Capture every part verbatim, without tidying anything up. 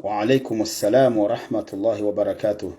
وعليكم السلام ورحمة الله وبركاته.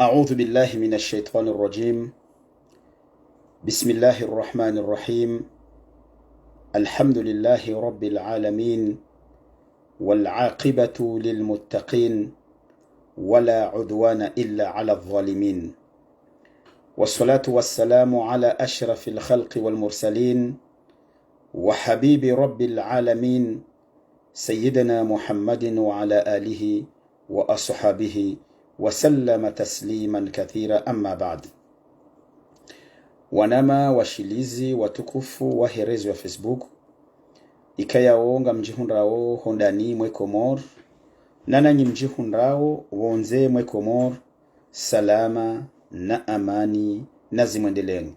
أعوذ بالله من الشيطان الرجيم. بسم الله الرحمن الرحيم. الحمد لله رب العالمين، والعاقبة للمتقين، ولا عدوان إلا على الظالمين، والصلاة والسلام على أشرف الخلق والمرسلين، وحبيب رب العالمين، سيدنا محمد وعلى آله وأصحابه وسلم تسليما كثيرا، أما بعد. Wananya washilizi watukufu wahe réseau ya Facebook, ikayao ngamdjihundrao hondani mwe Komori, nananyi mdjihundrao pvondze mwe Komori, salama na amani nazimwendeleeni.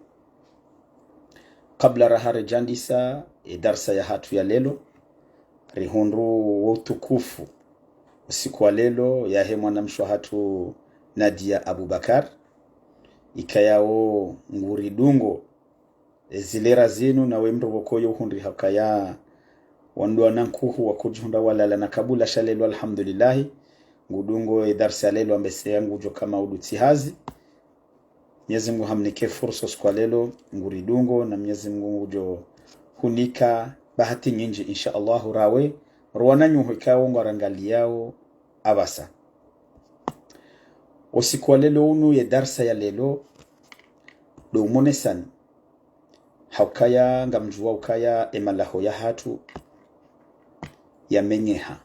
Kabla raha redjandisa edarsa yahatru ya leo, rihundru wo utukufu usiku wa leo yahe mwanamshe wahatru Nadia Abubakar, ikayao nguridungo ezilera zinu, nawe mdru pvoko yo uhundriha ukaya wandru wana nkuhu wakodjihundra walala na kabula. Sha leo, alhamdulillahi, ngudungo edarsa ya leo, ambese yangu udjo kama udutsi hazi. Mnyezi Mungu hamnike fursa usiku wa leo, nguridungo, na Mnyezi Mungu ngudjo hunika bahati nyindji, insha Allahu, rawe, rwana nyuho ikao ngwarangaliao apvasa. Usiku wa leo unu, ye darsa ya leo, ndo umonesani ha ukaya ngamdjuwa ukaya emalaho yahatru yamenyeha.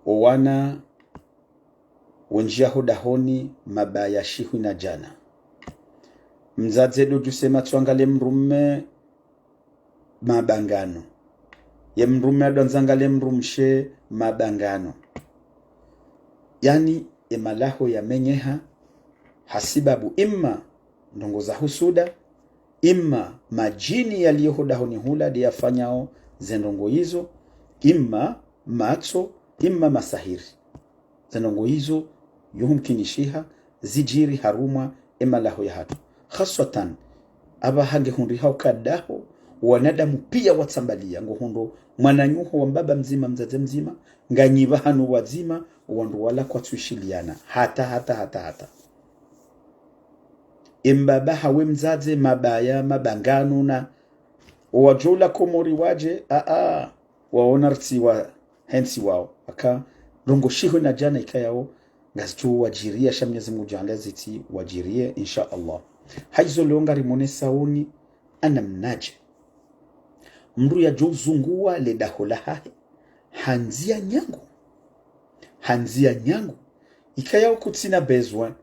Owana wendjia hodahoni mabaya shihwi na djana. Mdzadze ndo djuse matso angaliye mdrume, mabangano. Ye mdrume ndo andza angaliye mdrumshe, mabangano. Yaani, emalaho yamenyeha, hasibabu imma ndrongo za husuda, imma madjini yaliyo hodahoni hula nde yafanyao zendrongo izo, imma matso, imma masahiri. Zendrongo izo, yo humkinishiha zidjiri harumwa emalaho yahatru. Khaswatan, apvaha ngehundriha uka daho, wanadamu pia watsambaliya, ngohundro mwananyuho wa mbaba mdzima, mdzadze mdzima, nganyi pvahanu wadzima, wandru wala kwatsuishiliana. Hata, hata, hata, hata. Embaba hawe mdzadze, mabaya, mabangano na, owadjo ula Komori wadje, a, a, waona rtsi wa hentsi wao. Aka, ndrongo shihwi na djana ikayao, ngazitsu wadjiriya, sha Mnyezi Mungu djaanlia zitsi wadjiriye, insha Allah. Haizo leo ngarimonesaoni, anamnadje mdru yadjo uzunguwa le daho lahahe, handzia nyangu. Handzia nyangu. Ikayao kutsina besoin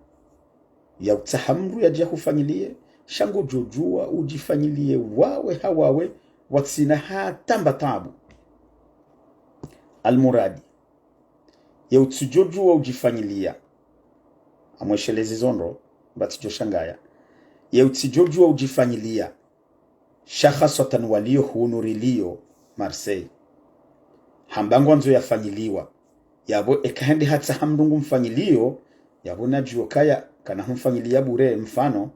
ya utsaha mdru yadje yahufanyiliye, sha ngodjo djuwa udjifanyiliye wawe ha wawe, watsina hata mba tabu. Almuradi, ye utsidjo djuwa udjifanyiliya. Amweshelezi zondro, mba tsidjo shangaya. Ye utsidjo djuwa udjifanyiliya. Sha khaswatan waliyo hunu riliyo Marseille. Hamba ngwandzo yafanyiliwa. Yapvo eka hende hatsaha mdru ngumfanyiliyo, yapvo nadjuwe ukaya kana humfanyiliya bure, mfano.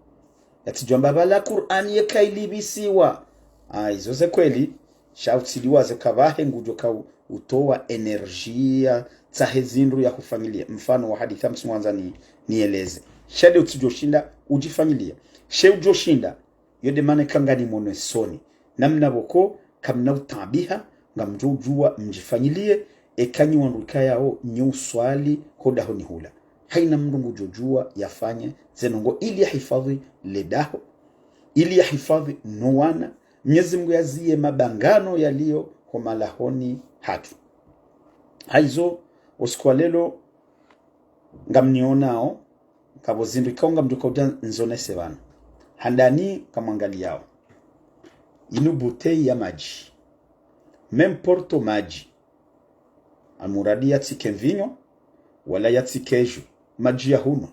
Yatsidjo amba pvala Kur'ani yeka ilipvisiwa. A, izo ze kweli, sha utsiliwaze kapvahe ngudjo ka u-, utowa enerjia tsahe zindru yahufanyiliye. Mfano wa hadisi amtsi ngwandzo ni, nieleze. Sha nde utsidjo shinda udjifanyiliya. She udjo shinda, yo nde mana eka nganimonesoni. Namna pvoko, kamna utabiha, ngamdjo udjuwa mdjifanyiliye, eka nyi wandru ikayao nyi uswali hodahoni hula. Haina mdru ngudjo djuwa yafanye zendrongo ili yahifadhwi le daho, ili yahifadhwi no wana, Mnyezi Mungu yaziye mabangano yaliyo ho malahoni hatru. Haizo, usiku wa leo, ngamnionao, ngapvo zindru ikao ngamdjo ka udja nzonese pvanu. Handani ngamwangaliyao. Inu bouteille ya madji. Même porte madji. Almuradi yatsike mvinyo, wala yatsike ju. Madji ya hunwa.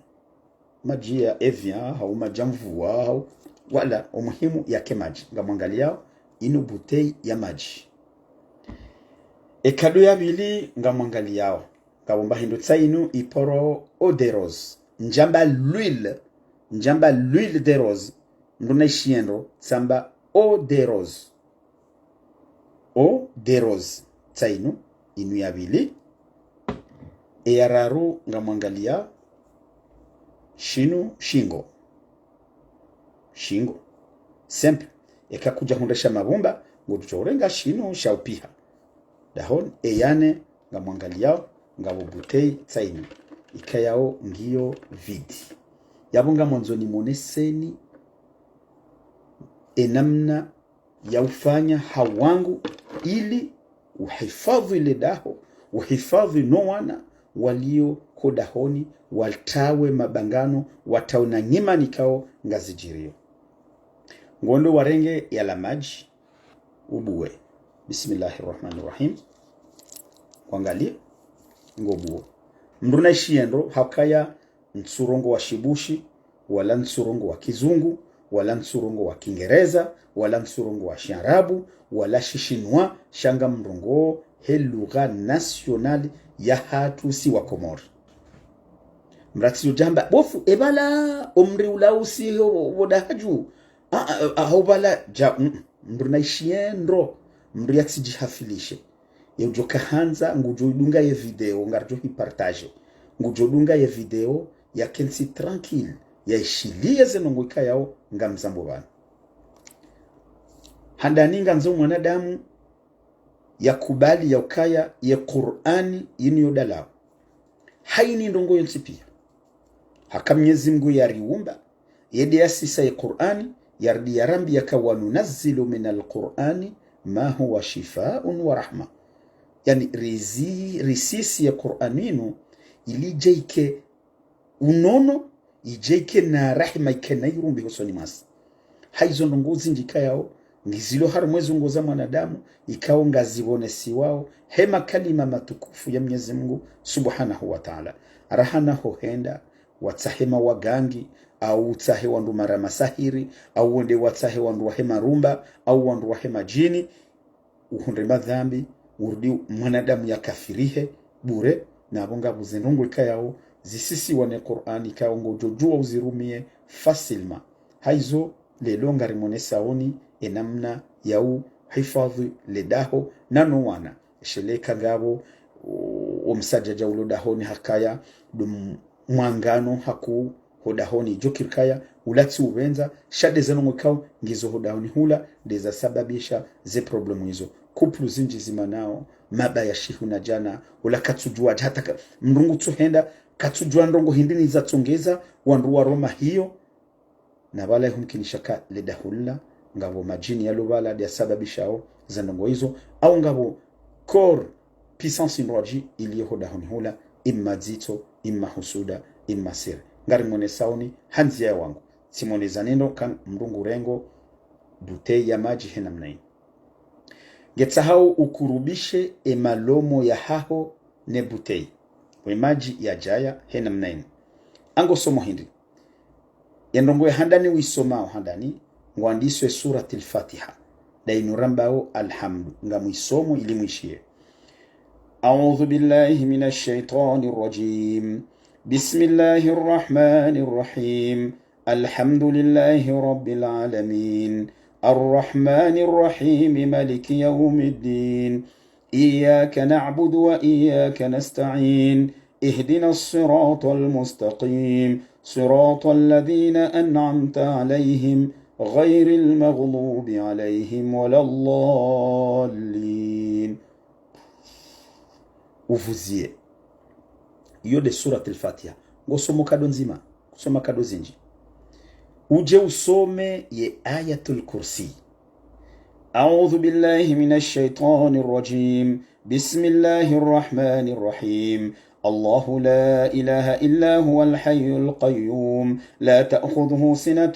Madji ya evian, hau madji ya mvua, hau. Wala, omuhimu yake madji. Ngamwangaliyao, inu bouteille ya madji. Ekado ya pvili, ngamwangaliyao. Ngapvo mba hindru tsa inu ipvorwao eau de rose. Ndjamba l'huile. Ndjamba l'huile de rose. Mndru na ishiye ndro, tsamba eau de rose. Eau de rose. Tsa inu, inu ya pvili. Eya raru ngamwangaliya shinu shingo. Shingo. Simple. Eka kudja hundra sha mavumba, ngudjo urenga shinu sha upiha. Dahoni, eya nne ngamwangaliyao, ngapvo bouteille tsa inu. Ikayao ngiyo vide. Yapvo ngamwandzo nimoneseni enamna ya ufanya hawangu ili uhifadhwi le daho, uhifadhwi no wana walio ho dahoni, watrawe mabangano, watrawe na nyimani ikao ngazidjiriyo. Ngondo warenge yala madji, ubuwe. Bismillahirrahmanirrahim. Kwangaliye, ngobuwo. Mndru na ishiye ndro, hakaya ntsu rongowa shibushi, wala ntsu rongowa kizungu, wala ntsu rongowa kingereza, wala ntsu rongowa shiarabu, wala shishinwa, sha ngamrongowo he lugha nationale yahatru si wa Komori. Mdru tsi udjamba, bofu, epvala, omri ula usi ho, ho dahadju. A, a, a, ho pvala, dja, mm, mm. Mndru na ishiye ndro, mndru yatsidjihafilishe. Ye udjo kahandza, ngudjo idunga ye video, ngaridjo hi partager. Ngudjo dunga ye video, yakentsi tranquille, ya ishiliye ze ndrongo ikayao ngamzambo pvanu. Handani ngandzo mwanadamu yakubali ya ukaya ye Qur'ani yinu yo dalao. Hayini ndrongo yontsi piya. Haka Mnyezi Mngu yariumba, yende yasisa ye Qur'ani, yaridi yarambiya ka وننزل من القرآن ما هو شفاء ورحمة. Yaani, rizi-, risisi ye Qur'ani inu, ili idje ike unono, idje ike na rahima, ike na irumbi hosoni mwasi. Hayizo ndrongo zindji ikayao, ngizilo harumwa ze ndrongo za mwanadamu, ikao ngazipvonesiwao, he makalima matukufu ya Mnyezi Mngu, Subhanahu wa Ta'ala. Raha na ho henda, watsahe mawagangi, au utsahe wandru mara masahiri, au wende watsahe wandru wahe marumba, au wandru wahe madjini, uhundre madhambi, urudi mwanadamu yakafirihe, bure, na apvo ngapvo ze ndrongo ikayao, zisisiwa ne Qur'ani ikayao ngodjo djuwa uzirumiye facilement. Hayizo, leo ngarimonesaoni enamna ya uhifadhwi le daho na no wana. Esheleka ngapvo, o, omsadjadja ulo dahoni hakaya, ndo mwangano hakuu ho dahoni djo kiri kaya, ula tsi upvendza, sha nde ze ndrongo ikao ngizo ho dahoni hula, nde zasababisha ze problème izo. Couple zindji zimanao, mabaya shihu na djana, ula katsudjuwa dja hata ka, mndru ngutsuhenda, katsudjuwa ndrongo hindri ni zatsongeza, wandru waroma hiyo, na pvala ihumkinisha ka le daho lila, ngapvo madjini yalo pvala nde yasababishao ze ndrongo izo, au ngapvo corps puissance ndrwadji iliyo ho dahoni hula, imma dzitso, imma husuda, imma siri. Ngarimonesaoni ha ndziya ya wangu. Tsimwonezani ndro ka mndru ngurengo bouteille ya madji he namna inu. Ngetsahao ukurubishe emalomo yahaho ne bouteille. We madji yadjaya he namna inu. Angosomo hindri. Ye ndrongo ya handani wisomao handani, ngwandiso e Suratil Fatiha. Nda inu rambao Alhamdu, ngamwisomo ili mwishiye. أعوذ بالله من الشيطان الرجيم. بسم الله الرحمن الرحيم. الحمد لله رب العالمين. الرحمن الرحيم. مالك يوم الدين. إياك نعبد وإياك نستعين. اهدنا الصراط المستقيم. صراط الذين أنعمت عليهم غير المغضوب عليهم ولا الضالين. Uvuziye. Iyo nde Suratil Fatiha. Ngosomo kado ndzima, kusoma kado zindji. Udje usome ye Ayatul Kursi. أعوذ بالله من الشيطان الرجيم. بسم الله الرحمن الرحيم. الله لا إله إلا هو الحي القيوم، لا تأخذه سنة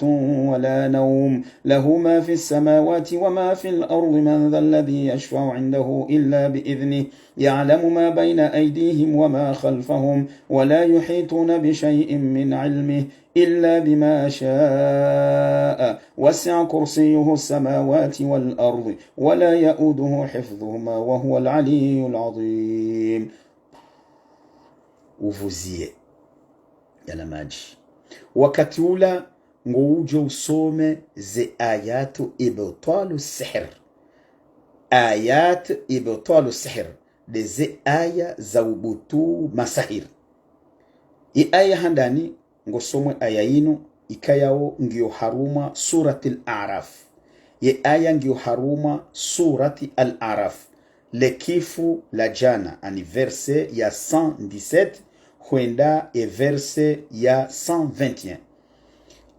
ولا نوم، له ما في السماوات وما في الأرض، من ذا الذي يشفع عنده إلا بإذنه، يعلم ما بين أيديهم وما خلفهم، ولا يحيطون بشيء من علمه إلا بما شاء، وسع كرسيه السماوات والأرض، ولا يؤوده حفظهما، وهو العلي العظيم. Uvuziye yala madji. Wakati ula ngoudjo usome ze ayatu ibtwalu sihr. Ayat ibtwalu sihr, nde ze aya za ubutu masahir. Ye aya handani ngosomwe aya inu ikayao ngiyo harumwa surati Al-A'raf. Ye aya ngiyo harumwa surati Al-A'raf. Le kifu la djana, ani verset ya cent dix-sept, hwenda e verset ya cent vingt et un.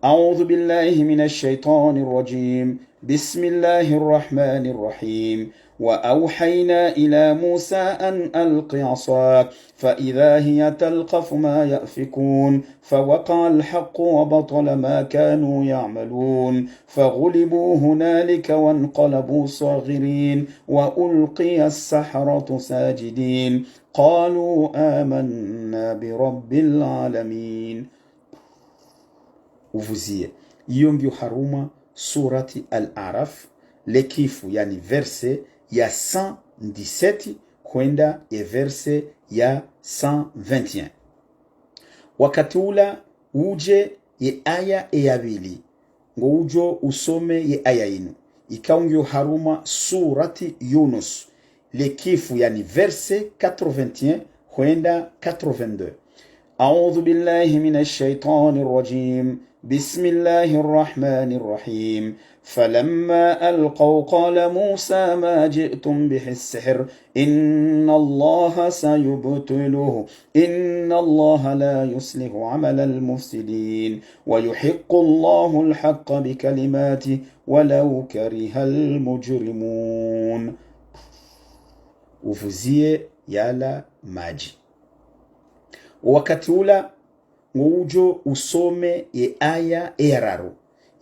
أعوذ بالله من الشيطان الرجيم. بسم الله الرحمن الرحيم. وأوحينا إلى موسى أن ألق عصاك فإذا هي تلقف ما يأفكون. فوقع الحق وبطل ما كانوا يعملون. فغلبوا هنالك وانقلبوا صاغرين. وألقي السحرة ساجدين. قالوا آمنا برب العالمين. Uvuziye. Iyo ngiyo harumwa surati Al-A'raf, le kifu, yani verset ya cent dix-sept, hwenda e verset ya cent vingt et un. Wakati ula udje ye aya e ya pvili, ngoudjo usome ye aya inu. Ikao ngiyo harumwa surati Yunus, le kifu, yani verset quatre-vingt et un hwenda quatre-vingt-deux. أعوذ بالله من الشيطان الرجيم. بسم الله الرحمن الرحيم. فلما ألقوا قال موسى ما جئتم به السحر إن الله سيبطله إن الله لا يصلح عمل المفسدين ويحق الله الحق بكلماته ولو كره المجرمون. Uvuziye yala madji. Wakati ula ngoudjo usome ye aya e ya raru.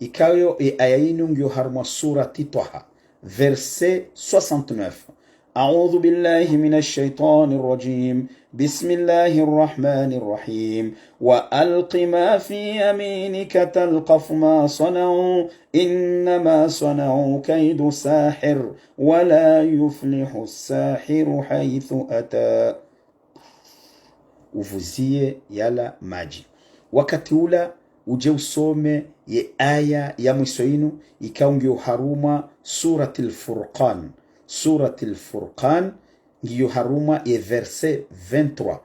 Ikao ye aya inu ngiyo harumwa surati Twaha, verset soixante-neuf. أعوذ بالله من الشيطان الرجيم. بسم الله الرحمن الرحيم. وألق ما في يمينك تلقف ما صنعوا إنما صنعوا كيد ساحر ولا يفلح الساحر حيث أتى. Uvuziye yala madji. Wakati ula udje usome ye aya ya mwiso inu, ikao ngiyo harumwa Suratil Furqan. Suratil Furqan, ngiyo harumwa ye verset vingt-trois.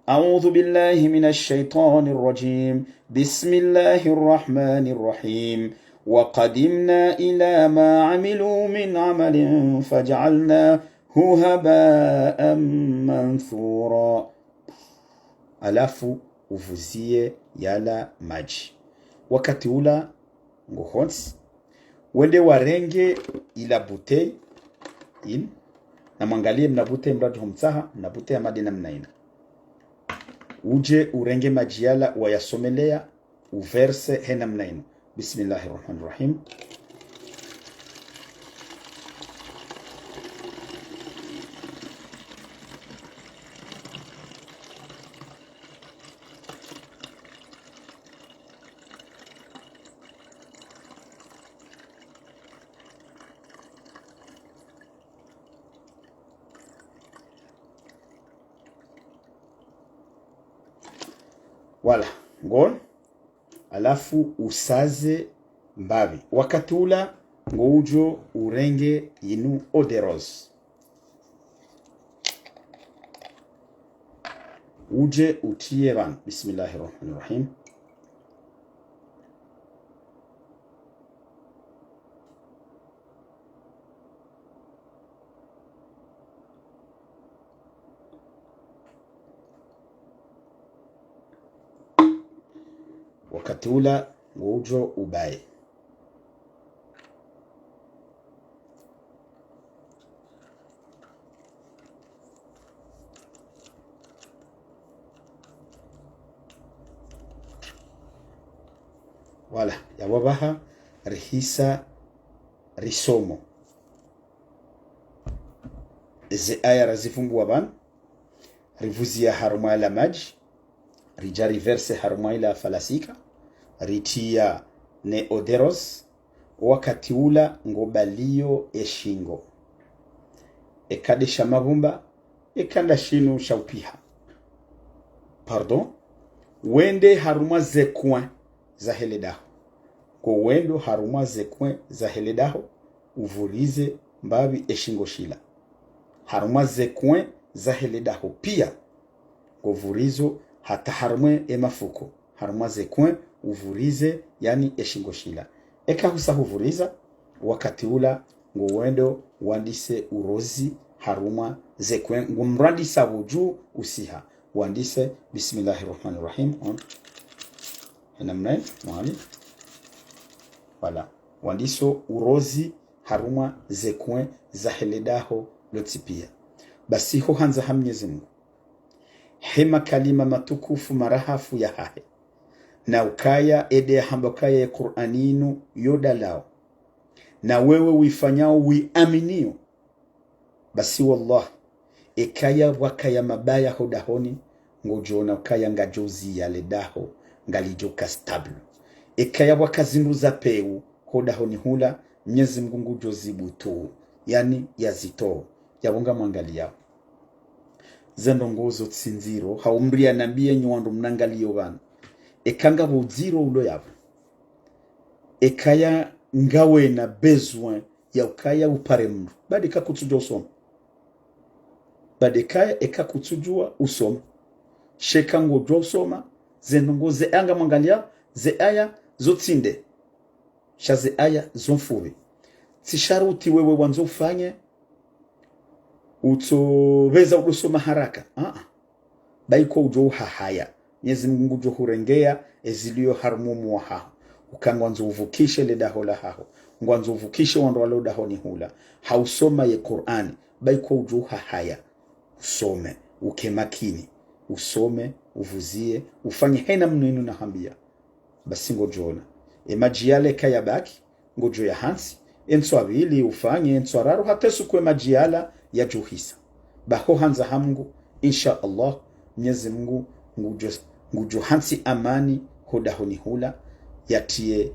أعوذ بالله من الشيطان الرجيم. بسم الله الرحمن الرحيم. وقدمنا إلى ما عملوا من عمل فجعلناه هباء منثورا. Halafu uvuziye yala madji. Wakati ula ngo hontsi, wende warenge ila bouteille inu, na mwangaliye mna bouteille mradi ho mtsaha, mna bouteille ya madji namna inu. Udje urenge madji yala wayasomeleya, uverse he namna inu. بسم الله الرحمن الرحيم. Voilà, ngoni. Halafu usaze mbapvi. Wakati ula ngoudjo urenge inu eau de rose. Udje utriye pvanu. بسم الله الرحمن الرحيم. Wakati ula ngoudjo ubaye. Voilà, yapvo pvaha rihisa risomo. Ze aya razivumbua pvanu, ripvuzia harumwa la madji, ridja riverse harumwa ila falasika, ritia ne eau de rose, wakati ula ngo baliyo eshingo. Eka nde sha mavumba, eka nda shinu sha upiha. Pardon, wende harumwa ze coin zahe le daho. Ngo wendo harumwa ze coin zahe le daho, uvurize mbapvi eshingo shila. Harumwa ze coin zahe le daho pia, ngo vurizo hata harumwa emafuko. Harumwa ze coin uvurize, yani eshingo shila. Eka husa huvuriza, wakati ula ngo wendo wandise urozi harumwa ze coin, ngo mrandisa pvo dju usiha. Wandise bismillahi rahmani rahim. On. Hena mnae, mwali. Voilà. Wandiso urozi harumwa ze coin zahe le daho lotsi pia. Basi ho handza ha Mnyezi Mungu, he makalima matukufu marahafu yahahe, na ukaya ede yahamba ukaya ye Kur'ani inu yo dalao, na wewe uifanyao uiaminio, basi wallahi, ekaya pvwakaya mabaya ho dahoni, ngodjoona ukaya ngadjoziya le daho, ngalidjoka stable. Ekaya pvwaka zindru za pewu ho dahoni hula, Mnyezi Mungu ngudjozibutu, yani yazitoo. Yapvo ngamwangaliyao. Ze ndrongoo zo tsi ndziro, hau mdru yanambiye nyi wandru mnangaliyo pvanu. Eka ngapvo udziro ulo yapvo. Ekaya ngawena besoin ya ukaya upare mdru. Badi eka kutsudjua usoma. Badi ekaya eka kutsudjua usoma. Sha eka ngodjua usoma, ze ndrongoo ze aya ngamwangaliyao, ze aya zo tsi nde. Sha ze aya zo mfupvi. Tsi sharuti wewe wandzo ufanye, utsopveza udosoma haraka. Aa. Bayi kwa udjo uhahaya. Mnyezi Mungu ngudjo hurengeya eziliyo harumwa omo wahaho. Uka ngwandzo uvukishe le daho lahaho. Ngwandzo uvukishe wandru walo dahoni hula. Ha usoma ye Kur'ani. Bayi kwa udjo uhahaya. Usome. Uke makini. Usome. Uvuziye. Ufanye hena mnu inu nahambiya. Basi ngodjoona. E madji yale eka yabaki, ngodjo ya hantsi, entswa pvili ufanye, entswa raru, hata esuku e madji yala yadjo hisa. Ba ho handza ha Mungu, insha Allah, Mnyezi Mungu ngudjo, ngudjo hantsi amani ho dahoni hula, yatiye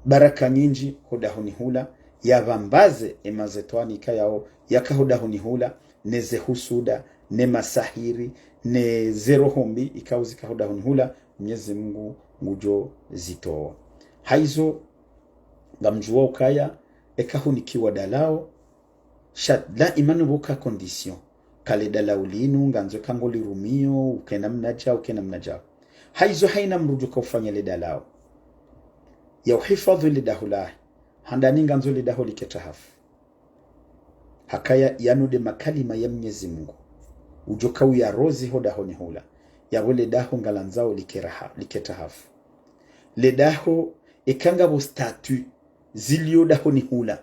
baraka nyindji ho dahoni hula, yapvambaze e mazetwani ikayao yaka ho dahoni hula, ne ze husuda, ne masahiri, ne ze roho mbi, ikao zika ho dahoni hula, Mnyezi Mungu ngudjo zitowa. Haizo, ngamdjuwa ukaya, eka hunikiwa dalao, sha daima nipvoka condition. Kale dalao linu, ngandzo eka ngolirumiyo, uke namnadja, uke namnadja. Haizo haina mdru djoka ufanya le dalao. Ya uhifadhwi le daho lahe. Handani ngandzo le daho like tahafu. Hakaya yanu nde makalima ya Mnyezi Mungu. Udjoka uyarozi ho dahoni hula. Yapvo le daho ngalandzao like raha, like tahafu. Le daho eka ngapvo statue ziliyo dahoni hula.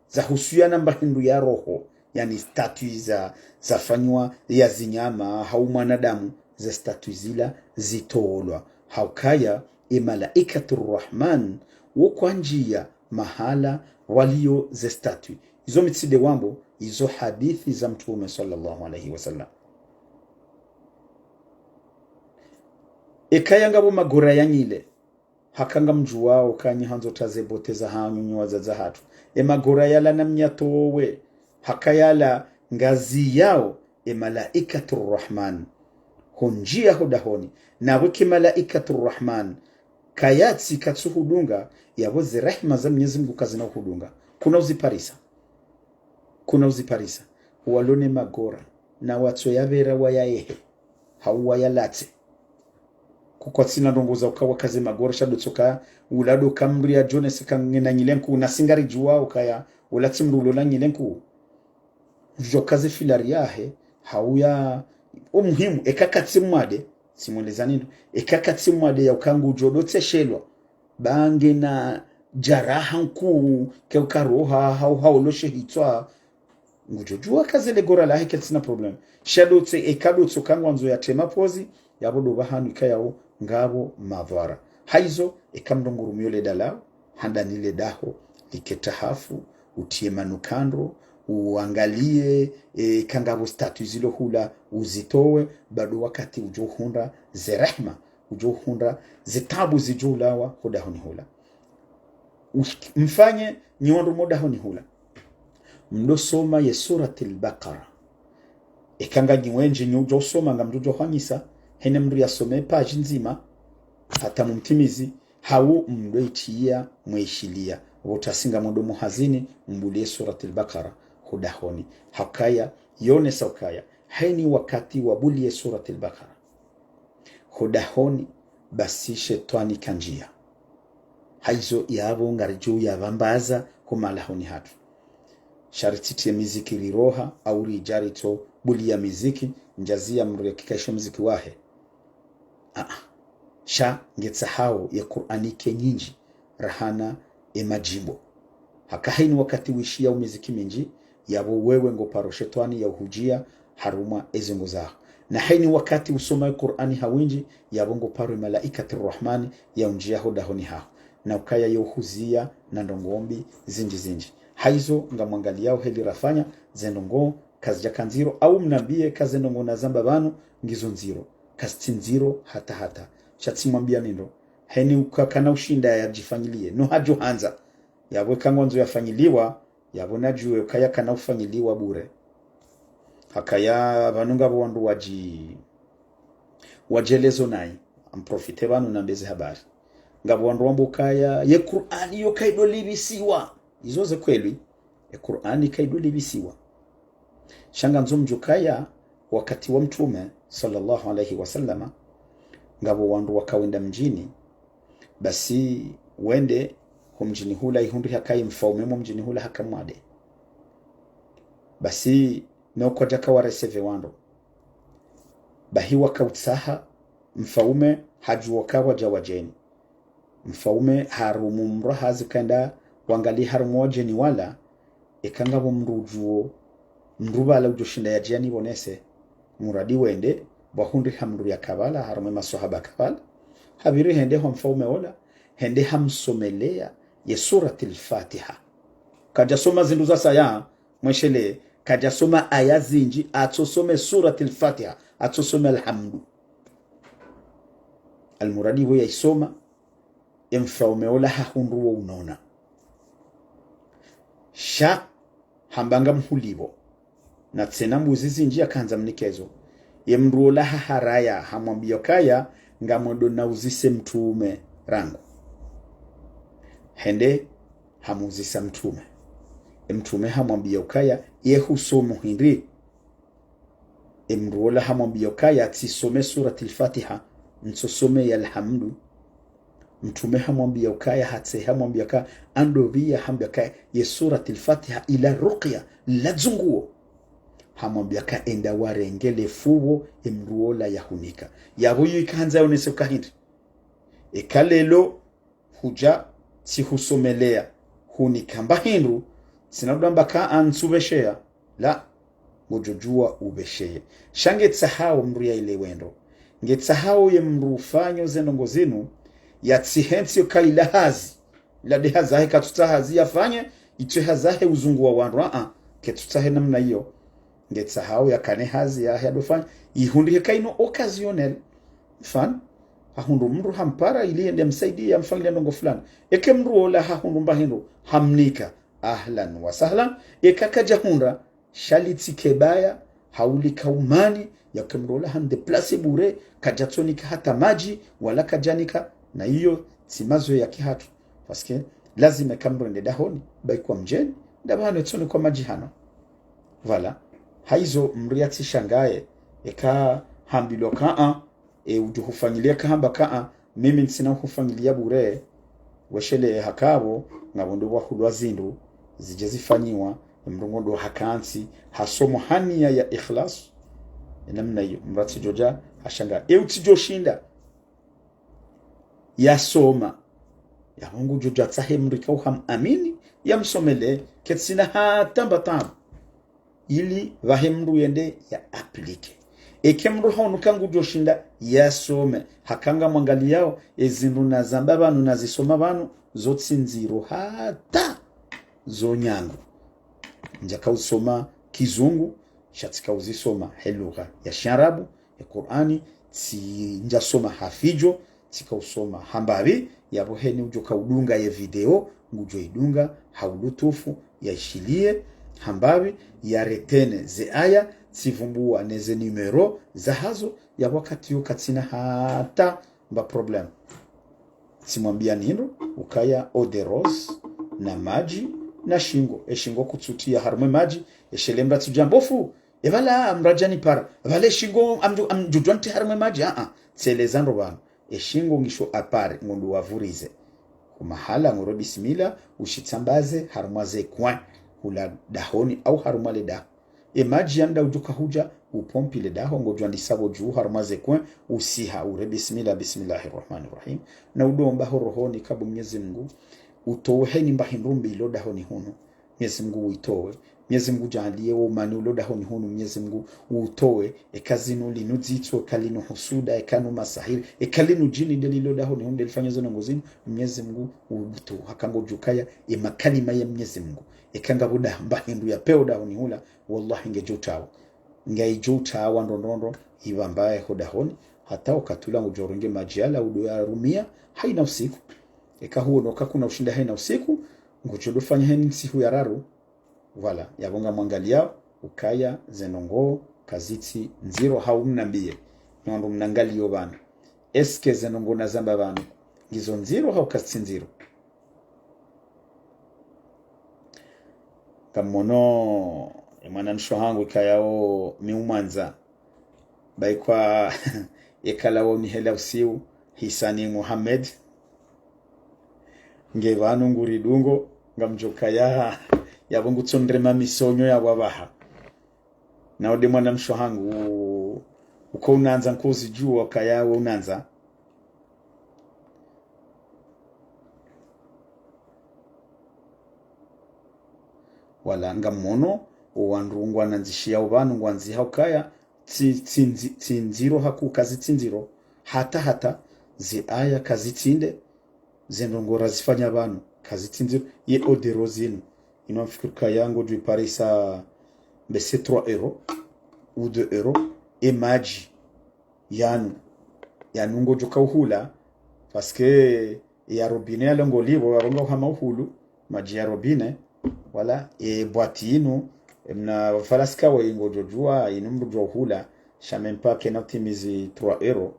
Za husuyana mba hindru ya roho. Yani statue za, zafanywa ya zinyama, hau mwanadamu, ze statue zila zitolwa. Haukaya, e malaikatu Rahman, wo kwandjiya mahala waliyo ze statue. Izo mi tsi nde wambo, izo hadithi za Mtrume swallallahu alayhi wa sallam. Ekaya ngapvo magora ya nyile, haka ngamdjuwao kanyi handzo taze bote za hanyu nyi wadzadze hatru. E magora yala namnyatowe, haka yala ngaziyao e malaikatu Rahman. Hondjiya ho dahoni, na pvweke malaikatu Rahman, kayatsi katsuhudunga, yapvo ze rehma za Mnyezi Mungu kazina uhudunga. Kuna uziparisa. Kuna uziparisa. Walo ne magora, na watso yapvera wayayehe. Hau wayalatse. Kukwatsina ndrongoo za uka wakaze magora sha dotsoka, ula doka mdru ya djonese ka ngena nyile nkuu, na si ngaridjuwao ukaya, ula tsi mdru ulola nyile nkuu. Djoka ze filari yahe, hauya, o muhimu, eka katsi mwade, tsimweleza nindru, eka katsi mwade ya uka ngudjo dotseshelwa, ba ngena jaraha nkuu, ke uka roha, hau haoloshe hitswa, ngudjo djuwa kaze le gora lahe kalitsina problème. Sha dotse, eka dotsoka ngwandzo ya tema pozi, yapvo do pvahanu ikayao ngapvo madhwara. Haizo, eka mndru ngurumiyo le dalao, handani le daho, like tahafu, utriye manukandro, uangalie, e, eka ngapvo statut zilo hula, uzitowe, bado wakati udjo hundra ze rehma, udjo hundra ze tabu zidjo ulawa ho dahoni hula. Ush-, mfanye nyi wandru mo dahoni hula. Mdo soma ye Suratil Baqara. Eka nganyi wendji nyi udjo soma ngamdjo hwanyisa, hene mndru yasome page ndzima, hata mumtimizi, hau mdo itriya mwe ishiliya. Pvo tasi ngamdo muhazini, mbuliye Suratil Baqara, ho dahoni. Hukaya, yonesa ukaya, heni wakati wabuliye Suratil Baqara ho dahoni, basi shetwani kandjiya. Haizo yapvo ngaridjo yapvambaza ho malahoni hatru. Sha ritsitriye miziki riroha, au ridja ritso buliya miziki, ndjazi ya mndru yakikaisho mziki wahe. Aa. Sha ngetsahao ye Kur'ani ke nyindji, rahana e madjimbo. Haka heni wakati wishiya umiziki mindji, yapvo wewe ngo paro shetwani ya uhudjiya harumwa ezengo zaho. Na heni wakati usoma e Kur'ani ha windji, yapvo ngo paro e malaikati Rahmani ya undjiya ho dahoni haho. Na ukaya yo uhuziya na ndrongo mbi zindji zindji. Haizo ngamwangaliyao heli rafanya, ze ndrongo kazidjaka ndziro, au mnambiye ka ze ndrongo nazamba pvanu ngizo ndziro. Kazitsi ndziro hata hata. Sha tsimwambiya ni ndro. Heni uka kana ushinda yadjifanyiliye. No hadjo handza. Yapvo eka ngwandzo yafanyiliwa, yapvo nadjuwe ukaya kana ufanyiliwa bure. Hakaya pvanu ngapvo wandru wadji-, wadjelezo nayi. Amprofite pvanu nambe ze habari. Ngapvo wandru wambo ukaya, ye Kur'ani yo kaido livisiwa. Izo ze kweli. E Kur'ani kaido livisiwa. Sha ngandzo mdjuwe ukaya wakati wa Mtrume, swallallahu alayhi wa sallama, ngapvo wandru waka wenda mdjini, basi wende ho mdjini hula ihundriha ukaya mfaume mo mdjini hula haka mwade. Basi no kwadjaka wa recevoir wandru. Bahi waka utsaha, mfaume hadjuwa ukaya wadja wadjeni. Mfaume harumu mndru hazi kenda wangaliye harumwa wadjeni wala, eka ngapvo mndru udjuwo, mndru pvala udjo shinda yadje yanipvonese. Muradi wende, pvwahundriha mndru yaka pvala, harumwa e maswahaba yaka pvala. Hapviri hende ho mfaume ola, hende hamsomeleya ye Suratil Fatiha. Kadjasoma zindru za saya, mweshelee, kadjasoma aya zindji, atsosome Suratil Fatiha, atsosome Alhamdu. Almuradi pvo yaisoma, e mfaume ola hahundru wo unona. Sha hamba ngamhulipvo. Na tsena mbuzi zindji yakandza mnike zo. Ye mndru ola haharaya, hamwambiya ukaya, ngamwendo nauzise Mtrume rangu. Hende, hamuuzisa Mtrume. E Mtrume hamwambiya ukaya, ye husomo hindri? E mndru ola hamwambiya ukaya, tsisome Suratil Fatiha, ntsosome ya Alhamdu. Mtrume hamwambiya ukaya, hatse hamwambiya ukaya, ando pviya hambiya ukaya, ye Suratil Fatiha ila ruqya, la dzunguo. Hamwambiya ukaya, enda warenge le fuwo, e mndru ola yahunika. Yapvo yo ikandza yonese uka hindri? Eka leo, hudja, tsihusomeleya, hunika mba hindru, tsina udjo amba ka ntsupvesheya, la, ngodjo djuwa upvesheye. Sha ngetsahao mndru yaelewe ndro. Ngetsahao ye mndru ufanyo ze ndrongo zinu, yatsihentsi uka ila hazi. Ila de hazi yahe katsutsaha hazi yafanye, itso hazi yahe uzunguwa wandru, aa, ketsutsahe namna iyo. Ngetsahao yakane hazi yahe yadofanya, ihundrihe ka ino occasionnel. Mfano, hahundru mndru hampara ili yende yamsaidiye yamfanyilie ndrongo fulani. Eka mndru ola hahundru mba hindru, hamnika. Ahlan wa sahlan. Eka kadjahundra, sha litsi ke baya, hau lika umani, yeka mndru ola handéplacer bure, kadjatsonika hata madji, wala kadjanika, na iyo tsi mazoweya ya kihatru. Parce que, lazima eka mndru ende dahoni, ba ikwa mdjeni, ndapvo hanu yatsonikwa madji hanu. Voilà. Haizo mndru yatsishangaye, eka hambilwa ka, aa, e, udjo hufanyilia kahamba ka, aa, mimi ntsina hufanyilia bure, weshelee hakapvo, ngapvo ndo pvwahulwa zindru, zidje zifanyiwa, e mndru ngondo hakantsi, hasomo ha niya ya ikhlas, e namna iyo, mndru yatsidjo dja, hashangaye. E utsidjo shinda, yasoma. Yapvo ngudjo dja tsahe mndru ikao hamwamini, yamsomelee, ketsina hata mba tabu. Ili pvahe mndru yende ya appliquer. Eka mdru haono ka ngudjoshinda yasome, haka ngamwangaliyao, ezindru nazamba pvanu nazisoma pvanu, zo tsi ndziro hata zo nyangu. Ndjaka usoma kizungu, sha tsika uzisoma he lugha ya shiarabu, e Kur'ani, tsi ndjasoma ha fidjo, tsika usoma ha mbapvi, yapvo heni udjoka udunga ye video, ngudjo idunga ha ulutufu, yaishiliye ha mbapvi, yaretene ze aya, tsivumbuwa ne ze numéro zahazo, yapvo wakati yo katsina hata mba problème. Tsimwambiya ni hindru, ukaya eau de rose, na madji, na shingo. E shingo kutsutiya harumwa e madji, e shele mdru atsudjambo fu, e pvala mdru adjanipara, pvale shingo amdju-, amdjudjwa nti harumwa e madji, a-a, tsi eleza ndro pvanu. E shingo ngisho à part, ngondu wavurize. Ku mahala ngoro bismillah, ushitsambaze harumwa ze coin, hula dahoni au harumwa le daho. E madji yanda udjuka hudja, upompi le daho, ngodjwandisa pvo dju harumwa ze coin, usiha, ure bismillah, bismillahir rahmanir rahim. Na udomba ho rohoni kabu Mnyezi Mngu, utowe heni mba hindru mbi ilo dahoni hunu. Mnyezi Mngu uitowe. Mnyezi Mngu djaaliye wo umani ulo dahoni hunu, Mnyezi Mngu utowe. Eka zinu linu dzitso, eka linu husuda, eka nu masahiri, eka linu djini nde lilo dahoni hunu, nde lifanya zo ndrongo zinu, Mnyezi Mngu ubutu. Haka ngodjukaya, e makalima ya Mnyezi Mngu. Eka ngapvo da-, mba hindru ya peo dahoni hula, wallahi ngedjo utawa. Ngaidjo utawa ndro ndro ndro, ipvambaye ho dahoni, hata wakati ula ngodjo renge madji yala udo yarumiya, haina usiku. Eka huono ka kuna ushinda haina usiku, ngodjo do fanya heni ntsihu ya raru. Voilà, yapvo ngamwangaliyao, ukaya ze ndrongo kazitsi ndziro hau mnambiye. Nyi wandru mnangaliyo pvanu. Est-ce que ze ndrongo nazamba pvanu, ngizo ndziro hau kazitsi ndziro? Ngamwono, e mwanamshe hangu ikayao mi umwandza. Baikwa ekala wo mihela usiu, Hisani Mohamed. Nge pvanu nguri dungo, ngamdjokaya, yapvo ngutsondrema misonyo ya wapvaha. Na ode mwanamshe hangu, uko unandza nkuzi djuwa kaya we unandza. Wala ngamwono, o wandru ngwanandzishiyao pvanu ngwandzihao ukaya, tsi-, tsi-, tsi-, tsi ndziro haku, kazitsi ndziro. Hata, hata, ze aya kazitsi nde, ze ndrongo razifanya pvanu, kazitsi ndziro, ye eau de rose inu. Inu ngamfikiri ukaya ngodjo iparisa mbese trois euros, ou deux euros, e madji yanu, yanu ngodjoka uhula, parce que ya robinet yale ngolipvo, waronga uhama uhulu, madji ya robinet, wala, e boîte inu, e mna falasika we ngodjodjuwa, inu mdru djo uhula, sha même pas kena utimizi trois euros,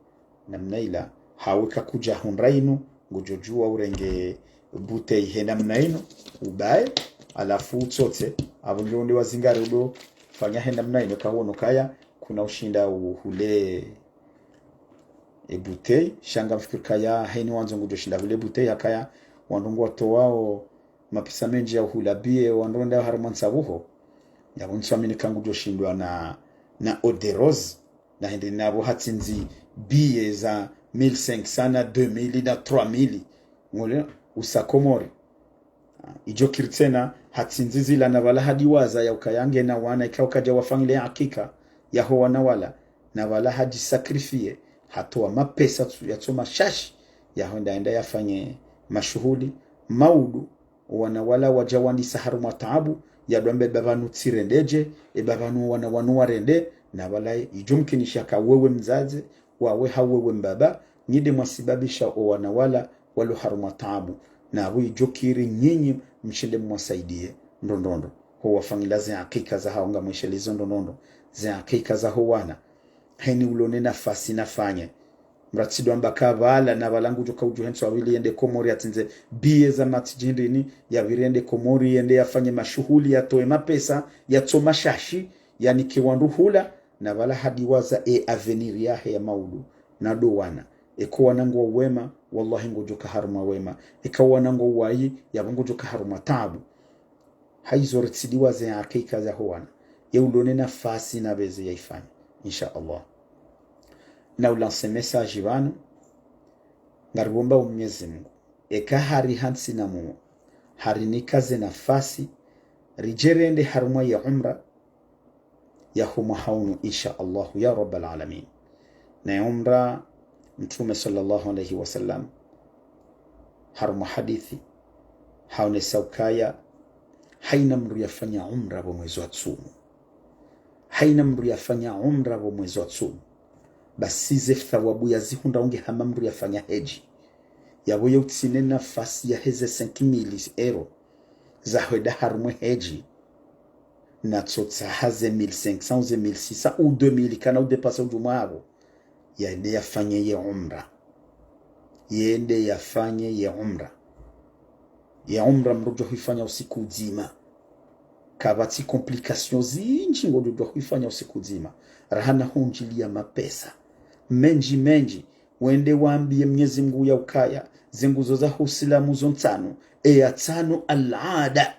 namna ila, haweka kudja hundra inu, ngodjodjuwa urenge bouteille he namna inu, ubaye, halafu utsotse, apvo ndjo nde wazingari udo fanya he namna inu, kawono kaya, kuna ushinda uhule e bouteille, sha ngamfikiri kaya heni wandzo ngudjo shinda hule bouteille, hakaya wandru ngwatowao mapesa mendji ya uhula billet, wandru wenda harumwa ntsabuho. Yapvo ntsuamini ka ngudjo shindwa na, na eau de rose, na hende napvo hatsindzi billet za mille cinq cents na deux mille na trois mille. Ngole usa Komori. Idjo kiri tsena, hatsindzi zila na pvala hadiwaza ya ukaya ngena wana, ikao kadja wafanyile hakika yaho wana wala, na pvala hadi sacrifier, hatowa mapesa tsu-, yatso mashashi, yaho enda enda yafanye mashuhuli, maudu, wana wala wadja wandisa harumwa taabu, yadwambe bapvanu tsirendedje, e bapvanu wana wanu warende, na pvala idjo mkinisha ka wewe mdzadze, wawe hau wewe mbaba, nyi nde mwasibabisha o wana wala walo harumwa taabu. Na apvo idjo kiri nyinyi mshinde mwasaidiye ndro ndro ndro. Ho wafanyila ze hakika zahao ngamwishilizo ndro ndro ndro. Ze hakika zaho wana. Heni ulone nafasi nafanye. Mratsi dwamba ka pvala na pvala ngudjo ka udjo hentso apvili yende Komori yatsindze billet za match djindrini, yapviri yende Komori yende yafanye mashuhuli, yatowe mapesa, yatso mashashi, yanike wandru hula, na pvala hadiwaza e avenir yahe ya maudu, na ndo wana. Eka wana ngwao wema, wallahi ngudjoka harumwa wema. Eka wana ngwao wayi, yapvo ngudjoka harumwa taabu. Haizo ritsidiwaze hakika zaho wana. Ye ulone nafasi napveze yaifanye. Insha Allah. Na ulanse message pvanu. Ngaripvomba o Mnyezi Mngu. Eka hari hantsi na muo. Hari nikaze nafasi. Ridje rende harumwa ye umra. yaho mwaha unu, insha Allahu ya Rabbal Alamin. Na ye umra, Mtrume swallallahu alayhi wa sallam, harumwa hadithi, haonesa ukaya, hayina mndru yafanya umra pvo mwezi wa tsumu. Hayina mndru yafanya umra pvo mwezi wa tsumu, basi ze thawabu yazihundra unge hama mndru yafanya hedji. Yapvo ye utsina nafasi yaheze cinq mille euros za hwenda harumwa ye hedji, na tsotsaha ze mille cinq cents ou ze mille six cents ou deux mille, kana udépasser udjumwa apvo, yende yafanye ye umra. Yende yafanye ye umra. Ye umra mndru udjo huifanya usiku udzima. Kapvatsi complications zindji, ngodjo udjo huifanya usiku udzima. Raha na hundjiliya mapesa mendji mendji, wende wambiye Mnyezi Mngu ya ukaya, ze nguzo zaho Usilamu zo ntsanu, eya ntsanu al-ada.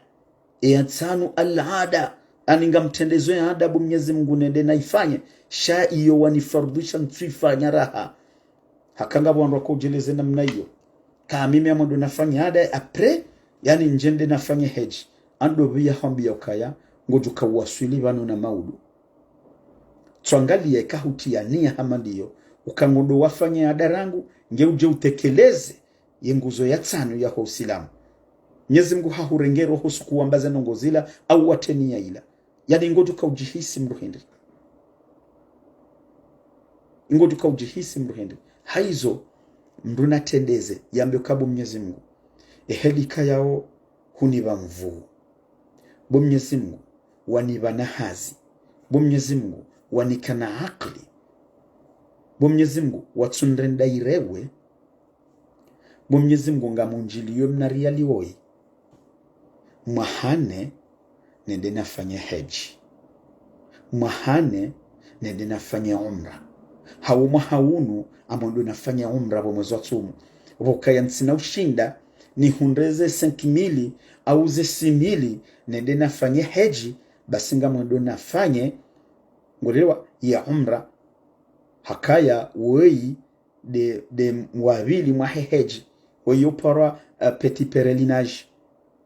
Eya ntsanu al-ada. Ani ngamtrendezo ye ada bo Mnyezi Mngu nende naifanye. Sha iyo wanifarudhisha ntsuifanya raha. Haka ngapvo wandru wakodjeleze namna iyo. Ka mimi ngamwendo nafanye ada après, yani ndjende nafanye hedji. Ando pviya hwambiya ukaya, ngodjo uka uwaswili pvanu na maudu. Tswangaliya eka hutiya niya hama ndiyo, uka ngondo wafanye ada rangu, nge udje utekeleze ye nguzo ya ntsanu yaho Usilamu. Mnyezi Mngu hahurenge roho suku wamba ze ndrongo zila, au watre niya ila. Yani ngodjo uka udjihisi mndru hindri. Ngodjo uka udjihisi mndru hindri. Hayizo, mndru natrendeze, yambe uka bo Mnyezi Mngu, ye heli ikayao hunipva nvuu. Bo Mnyezi Mngu, wanipva na hazi. Bo Mnyezi Mngu, wanika na akili. Bo Mnyezi Mngu, watsunrenda irewe. Bo Mnyezi Mngu, ngamundjiliyo mna riyali woyi. Mwaha nne, nende nafanye hedji. Mwaha nne, nende nafanye umra. Hawu mwaha unu, ngamwendo nafanye umra pvo mwezi wa tsumu. Pvo kaya ntsina ushinda, nihundre ze cinq mille, au ze six mille, nende nafanye hedji, basi ngamwendo nafanye, ngolelewa, ye umra. Hakaya, woyi, nde, nde wa pvili mwahe hedji, woyi uparwa, eh, petit pèlerinage.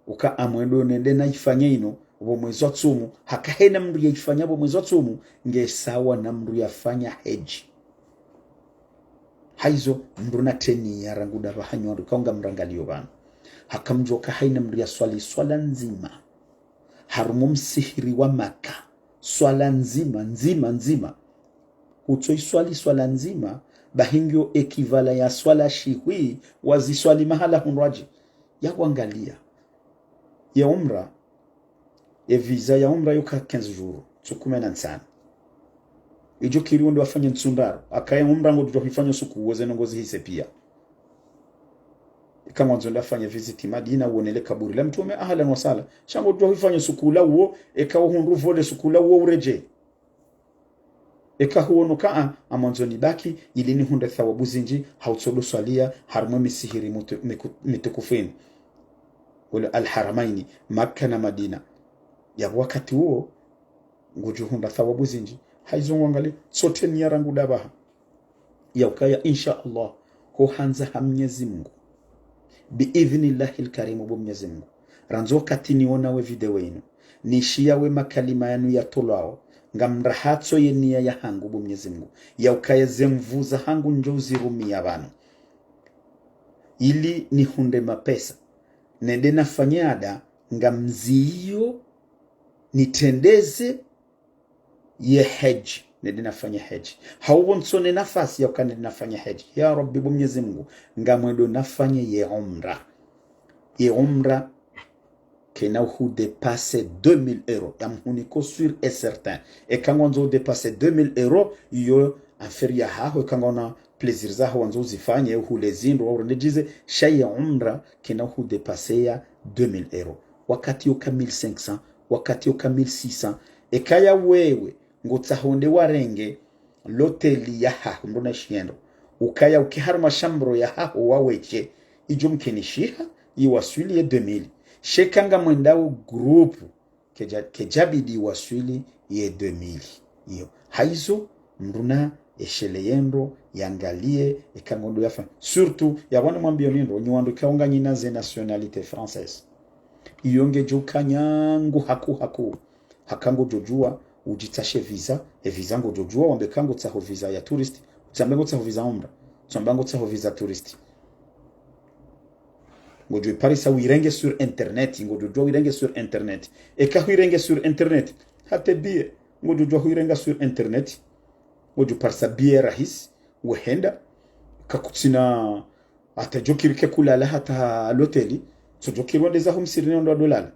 Uka ngamwendo nende naifanye inu, pvo mwezi wa tsumu, haka hayina mndru yaifanya pvo mwezi wa tsumu, nge sawa na mndru yafanya hedji. Hayizo, mndru natreni ya rangu ndapvaha nyi wandru, ka unga mrangaliyo pvanu. Haka mdjuwa uka hayina mndru yaswali swala ndzima harumwa msihiri wa Maka. Swala ndzima, ndzima, ndzima. Utsoiswali swala ndzima, bahi ngiyo équivalent ya swala shihwi, waziswali mahala hundrwadji. Ya wangaliya. Ye umra, ye visa ya umra yoka quinze jours, ntsu kume na ntsanu. Idjo kiri wende wafanye ntsu ndraru, haka ye umra ngodjo huifanya usiku uwo ze ndrongo zihise piya. Eka ngwandzo wende wafanye visite Madina, uwone le kaburi la Mtrume, ahlan wa sahlan. Sha ngodjo huifanya usiku ula uwo, eka uhundru vol usiku ula uwo uredjeyi. Eka huono ka, a, ngamwandzo nibaki, ili nihundre thawabu zindji, ha utsodo swaliya, harumwa ye misihiri mutu-, miku-, mitukufu inu. Wala Al-Haramaini, Makka na Madina. Yapvo wakati uwo, ngodjo hundra thawabu zindji. Hayizo ngwangaliye, sontsi niya rangu ndapvaha. Ya ukaya, insha Allah, ho handza ha Mnyezi Mngu. Bi idhnillahi l-karim bo Mnyezi Mngu. Randzi wakati niona we video inu. Nishiya we makalima yanu yatolwao. Ngamrahatso ye niya yahangu bo Mnyezi Mngu. Ya ukaya ze nvuu zahangu ndjo uzirumiya pvanu. Ili nihundre mapesa. Nende nafanye ada, ngamziyo, nitrendeze, ye hedji, nende nafanye hedji. Hawu pvo ntsona nafasi ya uka nende nafanye hedji. Ya Rabbi bo Mnyezi Mngu, ngamwendo nafanye ye umra. Ye umra, kayina uhu dépasser deux mille euros. Ngamhuniko sûr et certain. Eka ngwandzo udépasser deux mille euros, iyo affaire yahaho, eka ngwona plaisir zaho wandzo uzifanye, uhule zindru, wahurende djize, sha ye umra, kayina uhu dépasser ya deux mille euros. Wakati yoka mille cinq cents, wakati yoka mille six cents. Ekaya wewe, ngotsaho wende warenge, l'hôtel yahaho, mndru na shiendo. Ukaya uke harumwa chambre yahaho waweshe, idjo mkinishiha, iwaswili ye deux mille. Sha eka ngamwendao groupe, kedja-, kedjabidi iwaswili ye deux mille. Iyo. Hayizo, mndru na esheleye ndro, yangaliye, eka ngondo yafanya. Surtout, ya wana mwambiyo ni ndro, nyi wandru eka unganyina ze nationalité française. Iyo ngedjo uka nyangu haku haku. Haka ngodjo djuwa, Udjitsashe visa, e visa ngodjodjuwa wambe ka ngotsaho visa ya tourist, utsambe ngotsaho visa umra, utsambe ngotsaho visa tourist. Ngodjo iparisa uirenge sur internet, ngodjodjuwa uirenge sur internet. Eka huirenge sur internet, hata billet, ngodjodjuwa huirenga sur internet. Ngodjo parisa billet rahisi, wehenda, kakutsina hata djokiri ke kulala hata l'hôtel, so djokiri wende zaho msirini ndo dolala.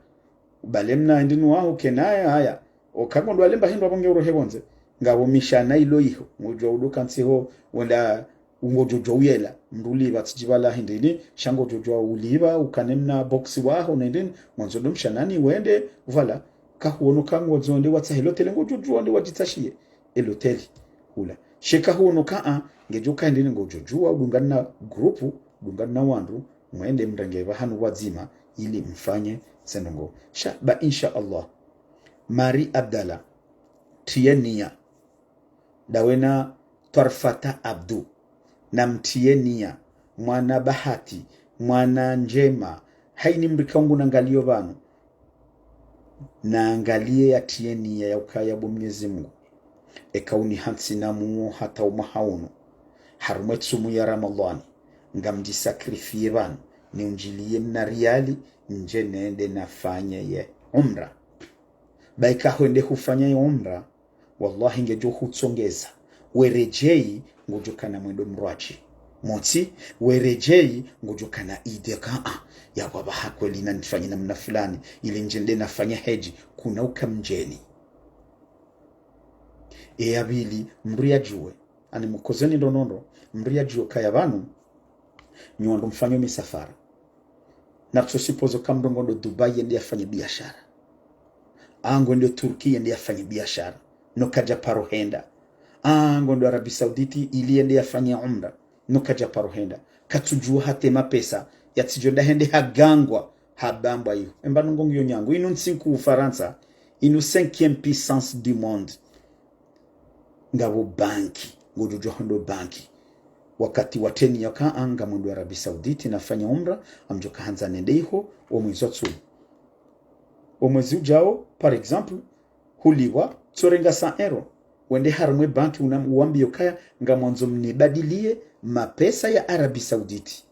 Ubale mna ndinu waho kenaye haya. Oka ngondo walemba hindru apvo nge urohe pvondze. Ngapvo mishana ilo iho. Ngodjwa uduka ntsiho wenda ngodjodjwa uyela. Mndru ulipva tsidjipvala hindrini. Sha ngodjodjwa ulipva ukane mna box waho na hindrini. Mwandzo ndo mshanani wende. Voilà. Kahuono ka ngodjo nde watsahe l'hôtel ngodjodjwa nde wadjitsashiye e l'hôtel hula. Sha eka huono ka a, ngedjo ka ndini ngodjodjuwa, udungana na groupe, udungana na wandru, mwende mrenge pvahanu pvwadzima, ili mfanye ze ndrongo. Sha, ba insha Allah. Marie Abdallah, tiye niya. Dawe na Twarfata Abdu. Na mtiye niya. Mwana Bahati, mwana Ndjema, haini mrika ungu nangaliyo pvanu. Naangaliye yatiye niya ya ukaya bo Mnyezi Mungu. Eka unihantsi na muo hata umwaha unu. Harumwa e tsumu ya Ramadhani. Ngamdjisakrifie pvanu. Niundjiliye mna riali, ndje nende nafanye ye umra. Ba eka hwende hufanya ye umra, wallahi ngedjo hutsongeza. Weredjei ngodjo kana mwendo mrwadji. Motsi, weredjei ngodjo kana idée ka a. Ya baba ha kweli na nifanye namna fulani. Ili ndje nde nafanya hedji. Kuna uka mdjeni. E ya pvili, mndru yadjuwe. Ani mukozeni ndo nondo, mndru yadjuwe kaya pvanu, nyi wandru mfanyo misafara. Natso supposé ka mndru ngondo Dubai yende yafanye biashara. A ngondo Turki yende yafanye biashara. No kadja paro henda. A ngondo Arabie Saoudite ili yende yafanye umra. No kadja paro henda. Katsudjuwa hata e mapesa. Yatsidjo nda hende hagangwa. Habambwa iyo. Emba nungo ngiyo nyangu. Inu ntsi nkuu Ufarantsa. Inu cinquième puissance du monde. Ngapvo banki, ngodjodjuwa hwendo banki. Wakati wateni yaka a ngamwendo Arabie Saoudite nafanya umra, ngamdjo ka handza nende iho, o mwezi wa tsumu. O mwezi udjao, par exemple, hulipvwa, tsorenga cent euros. Wende harumwa e banki una uwambiyo kaya, ngamwandzo mnibadiliye mapesa ya Arabie Saoudite.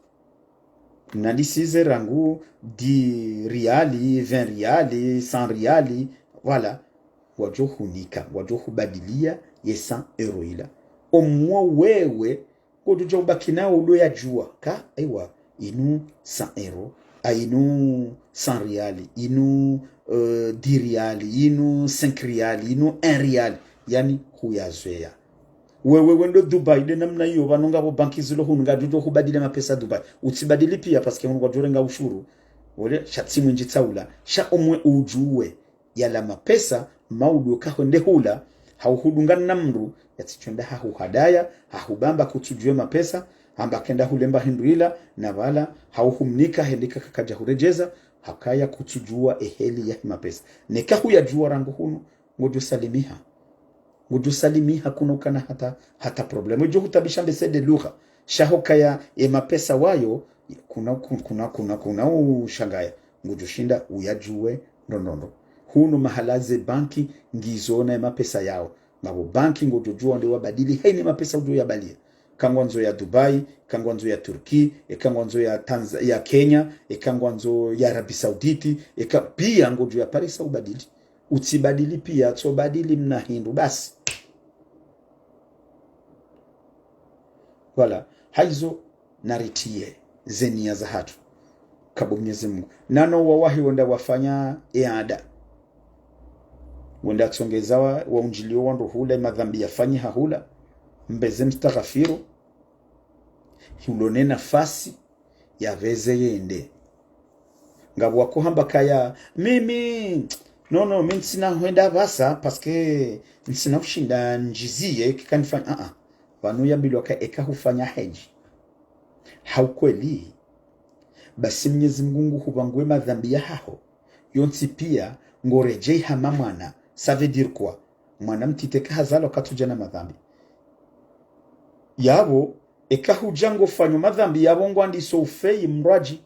Mnandisize rangu dix riali, vingt riali, cent riali, voilà. Wadjo hunika, wadjo hubadiliya ye cent euros ila. Omwa wewe, ngodjo dja ubaki nawo udo yadjuwa. Ka, ewa, inu cent euros, a inu cent riali, inu, euh, dix riali, inu cinq riali, inu un riali. Yani, huyazweya. Wewe wendo Dubai, de namna iyo, pvanu ngapvo banki zilo hunu, ngadjo hubadili mapesa Dubai. Utsibadili piya, parce que hunu kwadjorenga ushuru. Wole, sha tsi mwindji tsaula. Sha omwe udjuwe. Yala mapesa, maudu ka hwende hula, hauhudungana na mndru, yatsidjo nda hahuhadaya, hahubamba kutsudjuwe mapesa, hamba kenda hulemba hindru ila, na pvala, hauhumnika, hendika kakadja huredjeza, hakaya kutsudjuwa eheli yahe mapesa. Neka huyadjuwa rangu hunu, ngodjo salimiha. Ngudjo salimiha kuna ukana hata, hata problème. Udjo hutabisha mbese de lugha. Sha hukaya e mapesa wayo, kuna, kuna, kuna, kuna, kuna ushangaya. Ngudjo shinda uyadjuwe ndo ndo ndo. Hunu mahala ze banki ngizo na e mapesa yao. Ngapvo banki ngodjo djuwa nde wabadili, haini mapesa udjo yabaliya. Eka ngwandzo ya Dubai, eka ngwandzo ya Turki, eka ngwandzo ya Tanz-, ya Kenya, eka ngwandzo ya Arabie Saoudite, eka piya ngodjo yaparisa ubadili. Utsibadili piya, tsobadili mna hindru, basi. Voilà. Haizo naritiye ze niya zahatru. Kabo Mnyezi Mungu. Nano wawahi wenda wafanya e ada. Wenda tsongeza wa, waundjiliyo wandru hula, e madhambi yafanyiha hula. Mbeze mstaghfiru. Hulone nafasi. Yapveze yende. Ngapvo wakohamba kaya, mimi, non, non, mi ntsina hwenda pvasa, parce que ntsina hushinda ndjiziye, kika nifanya, a, a. Pvanu yambilwa ka eka hufanya hedji. Ha ukweli. Basi Mnyezi Mungu nguhupvangua e madhambi yahaho. Yontsi piya, ngoredjei hama mwana. Ça veut dire quoi? Mwana mtiti eka hazalwa katsudja na madhambi. Yapvo, eka hudja ngofanyo madhambi yapvo ngwandiso ufeyi mrwadji.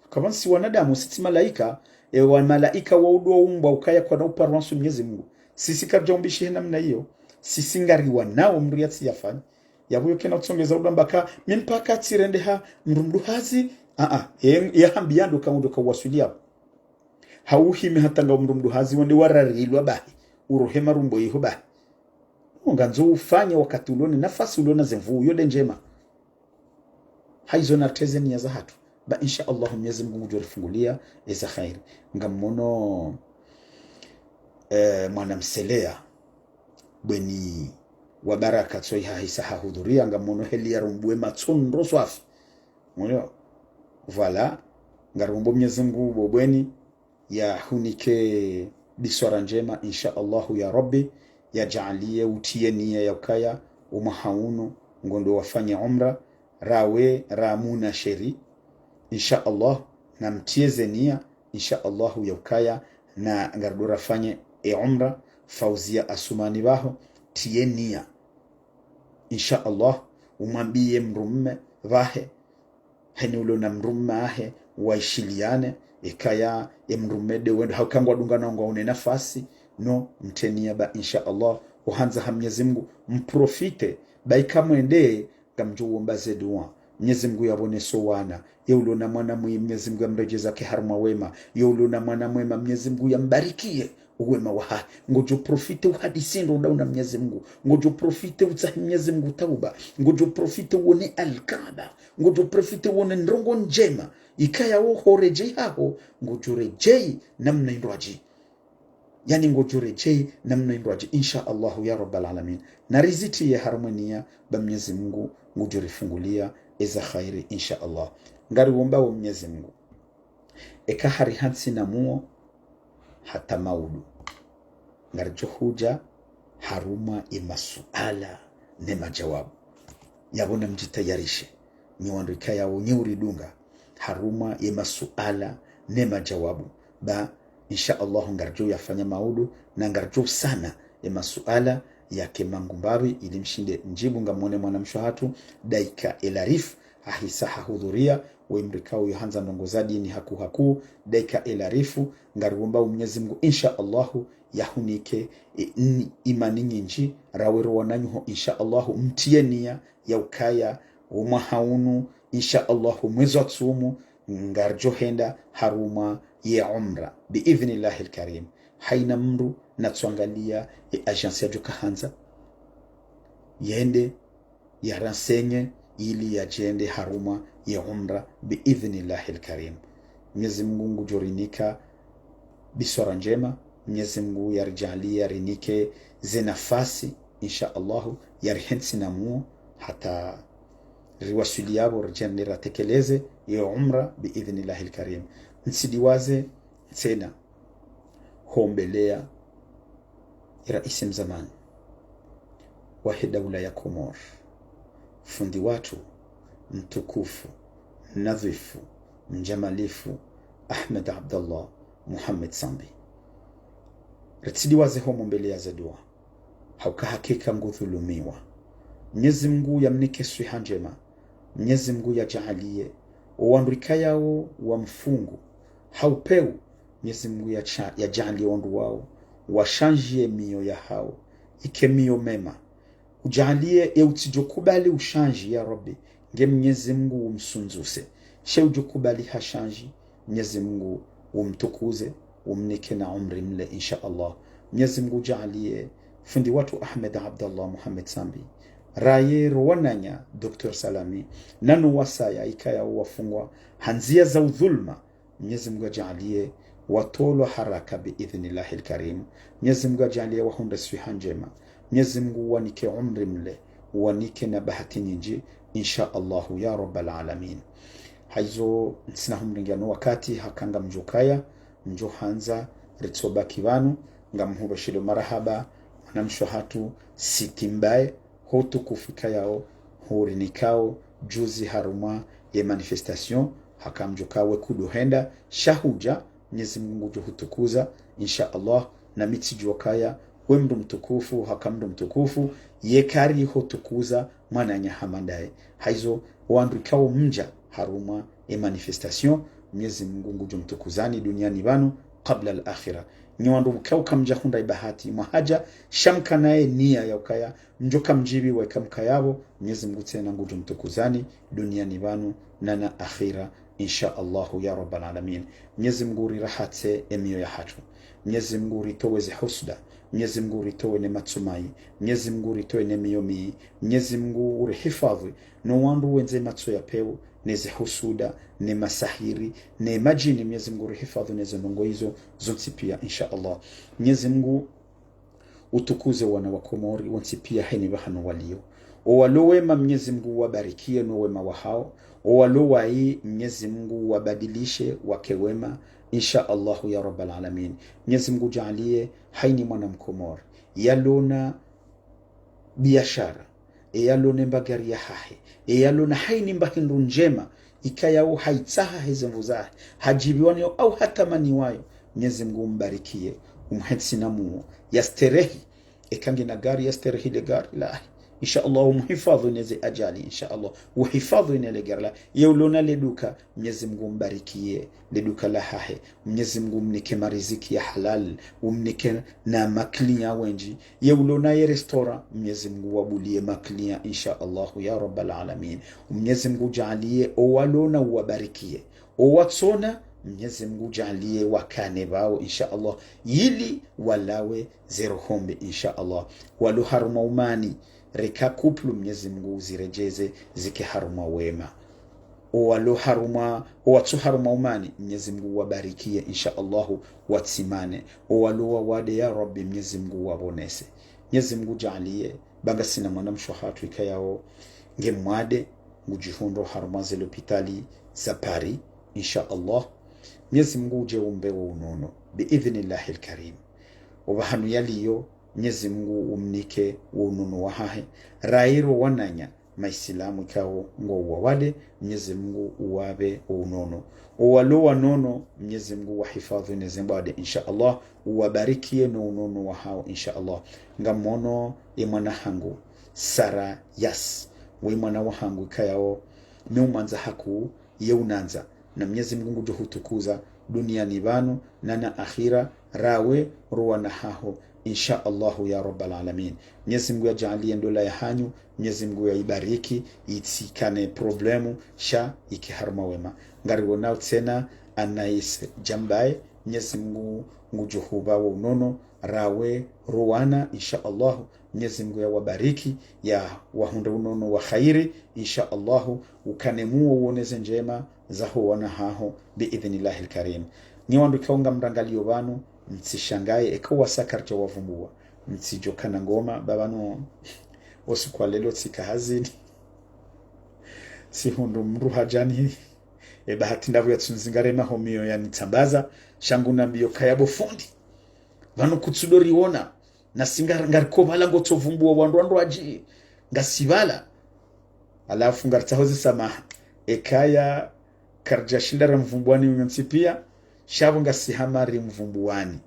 Kapvatsi wanadamu, sitsi malaika, e wa malaika waudu waumbwa ukaya kwana uparwansu Mnyezi Mungu. Sisi karidjaumbishiha namna iyo. Sisi ngariwanao mndru yatsi yafanya. Yapvo yo kena utsongeza udamba ka, mi mpaka tsirendeha mndru mduhazi, a-a, ye, ye hambia ndo ka, ndo ka uwaswili yapvo. Hauhime hata nga mndru mduhazi wende wararilwa bahi, urohe marumbo iho bahi. Ngandzo ufanye wakati ulona nafasi, ulona zemvu, yo nde ndjema. Haizo narteze niya zahatru. Ba insha Allah Mnyezi Mngu ngudjo rifungulia eza khairi. Ngamwono, eh, mwana mseleya, bweni wa baraka tsoyi hahisa hahudhuria, ngamwono heli ya rumbuwe matso ndro swafi. Mwono, voilà, ngarumbo Mnyezi Mngu bo bweni, yahunike biswara ndjema, insha Allahu ya Rabbi, yadjaaliye utiye niya ya ukaya, omwaha unu, ngondo wafanye umra, rawe, ramuna sheri, insha Allah, namtiye ze niya, insha Allahu ya ukaya, na ngardo rafanye e umra, Fauzia Asumani baho, tiye niya. Insha Allah, umwambiye mdrume bahe, heni ulona mdrume ahe, waishiliane, ikaya, e mdrume de wendo, hauka ngwadungana ngwaone nafasi, no, mteniya ba, insha Allah, uhandza ha Mnyezi Mngu, mprofite, ba ika mwende, ngamdjo womba ze dua. Mnyezi Mngu yabone so wana, ye ulona mwana mwi, Mnyezi Mngu yamredjeza ke harumwa wema, ye ulona mwana mwema, Mnyezi Mngu yambarikiye, uwema wahahe. Ngodjo profite uhadisi ndro udauna Mnyezi Mngu. Ngodjo profite utsahi Mnyezi Mngu tauba. Ngodjo profite uone Alkaaba. Ngodjo profite uone ndrongo ndjema. Ikaya wo horedjei haho, ngodjo redjei namna indrwadji. Yani ngodjo redjei namna indrwadji. Insha Allahu ya Rabbal Alamin. Narizitiye harumwa niya ba Mnyezi Mngu ngudjo rifungulia eza khairi, insha Allah. Ngariwomba wo Mnyezi Mngu. Eka hari hantsi na muo hata maudu. Ngaridjo hudja harumwa ye masuala ne majawabu. Yapvo namdjitayarishe. Nyi wandru ikayao nyi uridunga. Harumwa ye masuala ne majawabu. Ba, insha Allah, ngaridjo yafanya maudu, na ngaridjo usana ye masuala yake mangu mbapvi, ili mshinde mdjibu ngamwone mwanamshe hatru, daika elarifu, hahisa hahudhuria, we mdru ikao uyo handza ndrongo za dini haku haku, daika elarifu, ngariwomba wo Mnyezi Mngu, insha Allahu, yahunike, e, ni, imani nyindji, rawe ro wananyaho, insha Allahu, mtiye niya, ya ukaya, omwaha unu, insha Allahu, mwezi wa tsumu, ngaridjo henda harumwa ye umra, bi idhnillahi lkarim. Haina mdru natsuangalia ye agence yadjo kahandza, yende, ya renseigner ili yadjende harumwa ye umra bi idhnillahi lkarim. Mnyezi Mngu ngudjo rinika biswara ndjema, Mnyezi Mngu yaridjaaliye yarinike ze nafasi, insha Allahu, yarihentsi na muo, hata riwaswili yapvo ridjende ratekeleze ye umra bi idhnillahi lkarim. Ntsidiwaze tsena hombeleya ye raisi mzamani wahe daula ya Komori, fundi watru, mtukufu, mnadhwifu, mdjamalifu, Ahmed Abdallah Mohamed Sambi. Ritsidiwaze homombeleya ze dua. Hauka hakika ngudhulumiwa. Mnyezi Mngu yamnike swiha ndjema. Mnyezi Mngu yadjaaliye owandru ikayao wamfungu ha upeu. Mnyezi Mngu yacha-, yadjaaliye owandru wao washanjiye miyo yahao, ike miyo mema. Udjaaliye ye utsidjo kubali ushanji, ya Rabbi, nge Mnyezi Mngu umsunzuse. She udjo kubali hashanji, Mnyezi Mngu umtukuze, umnike na umri mle, insha Allah. Mnyezi Mngu udjaaliye fundi watru Ahmed Abdallah Mohamed Sambi, raye ro wananya Docteur Salami, nano wasaya ikayao wafungwa ha ndzia za udhulma, Mnyezi Mngu yadjaaliye watolwa haraka bi idhnillahi lkarim. Mnyezi Mngu yadjaaliye wahundre swiha ndjema. Mnyezi Mngu wanike umri mle, wanike na bahati nyindji, insha Allahu ya Rabbal Alamin. Haizo ntsina humringia no wakati, haka ngamdjo kaya, mdjo handza, ritsobaki pvanu, ngamhupveshelo marahaba mwanamshe hatru Siti Mbaye, ho utukufu ikayao hurinikao juzi harumwa ye manifestation, haka ngamdjo kawe kudo henda, sha hudja, Mnyezi Mngu ngudjo hutukuza, insha Allah, na mi tsidjuwa kaya, we mdru mtukufu, haka mdru mtukufu, ye kari ho tukuza mwananya hama ndaye. Haizo, wandru ikao mdja harumwa ye manifestation, Mnyezi Mngu ngudjo mtukuzani duniani pvanu, kabla al-akhira. Nyi wandru mkao kamdjahundra ibahati, mwahadja, sha mkanaye niya ya ukaya, mdjo kamdjibiwa ika mkayapvo, Mnyezi Mngu tsena ngudjo mtukuzani, duniani pvanu, nana akhira, insha Allahu ya Rabbal Alamin. Mnyezi Mngu rirahatse emiyo yahatru. Mnyezi Mngu ritowe ze husuda. Mnyezi Mngu ritowe ne matso mayi. Mnyezi Mngu ritowe ne miyo miyi. Mnyezi Mngu urihifadhwi no wandru wendze matso ya pewu, ne ze husuda, ne masahiri, ne madjini. Mnyezi Mngu urihifadhwi ne ze ndrongo izo zontsi piya, insha Allah. Mnyezi Mngu utukuze wana wa Komori wontsi piya heni pvahanu waliyo. Owalo wema Mnyezi Mngu uwabarikiye no wema wahao. Owalo wayi Mnyezi Mngu uwabadilishe wake wema, insha Allahu ya Rabbal Alamin. Mnyezi Mngu udjaaliye hayina mwana Mkomori yalona biashara, eyalona mbagari yahahe, eyalona hayina mba hindru ndjema, ikayao hayitsaha heze nvu zahe, hadjibiwa niyo au hatamaniwayo, Mnyezi Mngu umbarikiye, umhentsi na muo, yasterehi, eka ngena gari yasterehi le gari lahe. Insha Allah, umhifadhwi ne ze ajali, insha Allah. Uhifadhwi ne le gari lahe. Ye ulona le duka, Mnyezi Mngu umbarikiye le duka lahahe. Mnyezi Mngu umnike mariziki ya halal, umnike na makliya wendji. Ye ulona ye restaurant, Mnyezi Mngu uwabuliye makliya, insha Allahu ya Rabbal Alamin. Mnyezi Mngu udjaaliye owalona uwabarikiye. Owatsona, Mnyezi Mngu udjaaliye wakane pvao, insha Allah. Yili walawe ze roho mbi, insha Allah. Walo harumwa umani, reka couple, Mnyezi Mngu uziredjeze, zike harumwa wema. Owalo harumwa, owatsu harumwa umani, Mnyezi Mngu uwabarikiye, insha Allahu, watsimane. Owalo wawade, ya Rabbi, Mnyezi Mngu uwapvonese. Mnyezi Mngu udjaaliye, ba ngasina mwana mshe wahatru ikayao nge mwade, ngudjihundro harumwa ze lopitali za Paris, insha Allah. Mnyezi Mngu udje umbe wo unono, bi idhnillahil karim. Opvahanu yaliyo, Mnyezi Mngu umnike wo unono wahahe. Rayiro wananya, maisilamu ikao ngwao wawade, Mnyezi Mngu uwape wo unono. Owalo wanono, Mnyezi Mngu uwahifadhwi ne ze mbwade, insha Allah, uwabarikiye no unono wahao, insha Allah. Ngamono ye mwana hangu, Sara Yas, we mwana wahangu ikayao, mi umwandza hakuu ye unandza. Na Mnyezi Mngu ngudjo hutukuza duniani pvanu, nana akhira, rawe, ro wana haho, insha Allahu ya Rabbal Alamin. Mnyezi Mngu yadjaaliye ndola yahanyu, Mnyezi Mngu yayibariki, yitsikane problemu, sha yike harumwa wema. Ngariwonao tsena Anais Djambaye, Mnyezi Mngu ngudjo hupva wo unono, rawe, ro wana, insha Allahu. Mnyezi Mngu yawabariki, yawahundre unono wa kheri, insha Allahu, ukane muo uone ze ndjema zaho wana haho, bi idhnillahil karim. Nyi wandru ikao ngamrangaliyo pvanu, mtsishangaye, eka wasa karidja wavumbua. Mtsidjo kana ngoma, ba pvanu, osiku wa leo tsika hazini. Tsihundru mndru hadja ni, e bahati ndapvo yatsunizingare maho miyo yanitsambaza, sha ngunambiyo kaya bo fundi. Pvanu kutsudo riona, nasi nga-, ngariko pvala ngotsovumbua wandru wandru wadji, ngasi pvala. Halafu ngaritsaho zisamaha. Ekaya karidjashinda ramvumbuani nyontsi pia, sha pvo ngasi hama rimvumbuani.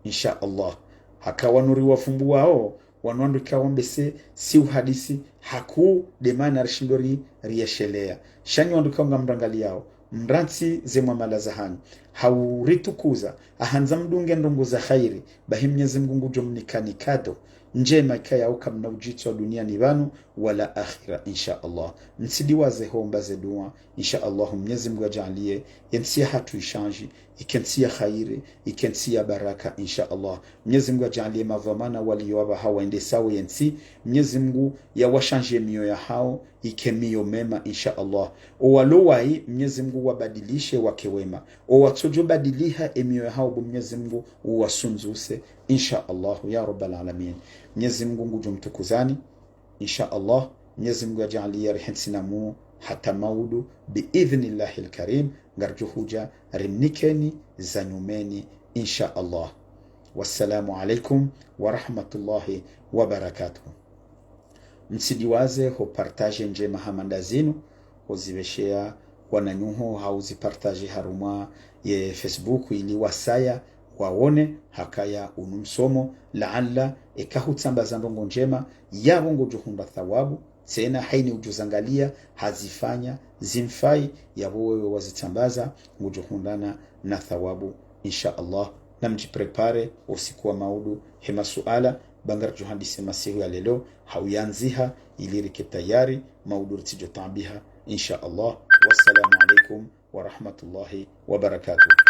Insha Allah. Haka wanu riwavumbuao, wanu wandru ikao mbese si uhadisi, hakuu de mana rishindo ri-, rieshelea. Sha nyi wandru ikao ngamrangaliao, mrantsi ze mwamala zahanyu. Hauritukuza, ahandza mdunge ndrongo za khairi, bahi Mnyezi Mngu ngudjo mnikani kado ndjema ikayao kamna udjitswa duniani pvanu wala akhira, insha Allah. Mtsidiwaze homba ze dua, insha Allah, Mnyezi Mngu yadjaaliye ye ntsi yahatru ishandji, ike ntsi ya khairi, ike ntsi ya baraka, insha Allah. Mnyezi Mngu yadjaaliye madhwamana waliyo apvaha waendesao ye ntsi, Mnyezi Mngu yawashandjiye miyo yahao, ike miyo mema, insha Allah. Owalo wayi, Mnyezi Mngu wabadilishe wake wema. Owatsodjo badiliha emiyo yahao bo Mnyezi Mngu uwasunzuse, insha Allah, ya Rabbal Alamin. Mnyezi Mngu ngudjo mtukuzani, insha Allah. Mnyezi Mngu yadjaaliye rihentsi namu hata maudu, bi idhnillahil karim, ngaridjo hudja rimnikeni za nyumeni, insha Allah. Wassalamu alaikum wa rahmatullahi wa barakatuh. Mtsidiwaze ho partage ndjema hama nda zinu, ho zipvesheya wananyaho, hau zipartage harumwa ye Facebook ili wasaya waone, hakaya unu msomo, laala, eka hutsambaza ndrongo ndjema, yapvo ngodjo hundra thawabu, tsena hayini udjo zangalia, hazifanya, zimfai, yapvo wewe wazitsambaza, ngodjo hundrana na thawabu, insha Allah. namdjiprépare usiku wa maudu he masuala, ba ngaridjo handisa masihu ya leo, ha uyandziha, ili rike tayari, maudu ritsidjo taabiha, insha Allah. Wassalamu alaikum wa rahmatullahi wa barakatuh.